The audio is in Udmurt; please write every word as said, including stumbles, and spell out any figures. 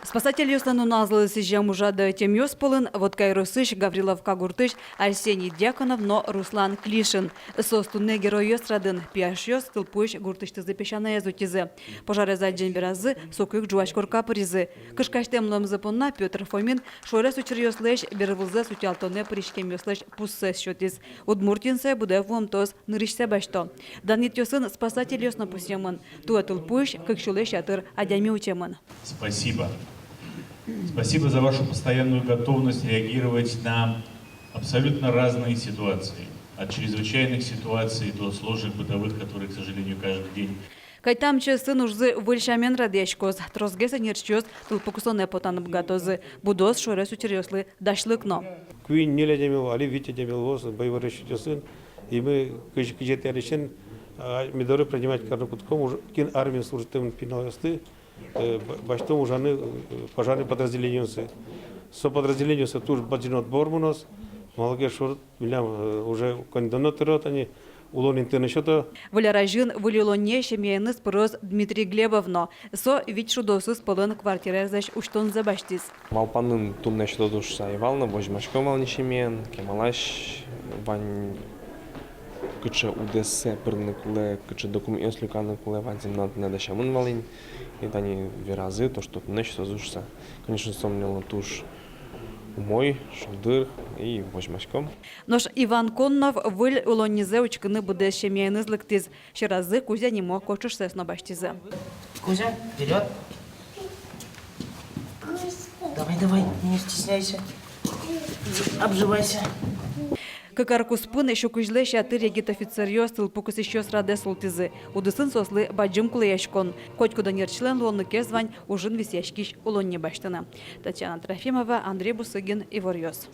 Спасательёслэн нуналзылы сӥзем ужрадэ ӧтемъёс пӧлын Вотка ёросысь Гавриловка гуртысь Арсений Дьяконов но Руслан Клишин. Соос туннэ геройёс радын, пияшъёс тылпуысь гуртысьтызы песянаез утизы. Пожарез адӟем беразы соку ик ӝуась корка пыризы. Кышкасьтэм луэмзы понна Пётр Фомин шуэрес учыръёслэсь бервылзэс утялтонэ пыриськемъёслэсь пуссэс сётӥз. Удмуртиын сое быдэ вуымтэос нырысьсэ басьто. Данъетъёсын спасательёс но пусъемын. Туэ тылпуысь кык сюлэсь ятыр адями утемын. Спасибо. Спасибо за вашу постоянную готовность реагировать на абсолютно разные ситуации. От чрезвычайных ситуаций до сложных бытовых, которые, к сожалению, каждый день. Кайтам чесын ужзы выль сямен радъяськоз. Тросгес ӧнерчиос тылпу кысонэ потаны быгатозы. Будоз шуэрес учыръёслы дасьлык но. Куинь-ньыль адями вал, али вить адями луоз боевой расчётъёсын. И ми кызь-, кызетӥ арысен, а, ми доры принимать карыны кутском, уж-, кин армиын служитэмын пиналъёсты, э, ба-, басьтом ужаны, э, пожарный подразделениосы. Со подразделениосы туж бадӟым отбор мыноз, малы ке шуод, милям, э, уже коньдоно тыро, тани улон интыын сёто. Выль ар азьын выль улонние семьяеныз пыроз Дмитрий Глебов но. Со вить шудоосыз пӧлын квартираезлэсь усьтонзэ басьтӥз. Малпанын туннэ сётоз шуса ӧй вал но, возьмаськом вал ни семьяен, кемалась вань, кыӵе удэссэ пырыны кулэ, кыӵе документъёс люканы кулэ, ваньзэ мынам туннэ дасямын вал ини. И тани веразы то, что туннэ сётоз шуса. Конечно, со милемлы туж умой, шулдыр, и возьмаськом. Нош Иван Коннов выль улоннизэ учкыны быдэс семьяеныз лыктӥз. Сьӧразы Кузя нимо кочышсэс но басьтӥзы. Кузя, вперёд! Давай, давай, не стесняйся. Обживайся. Кык ар куспын сю кызьлэсь ятыр егит офицеръёс тылпу кысӥсьёс радэ султӥзы. Удысын соослы бадӟым кулэяськон. Котькуд ӧнерчилэн луонлыкез вань ужын висъяськись улонне басьтыны. Татьяна Трофимова, Андрей Бусыгин, «Иворъёс».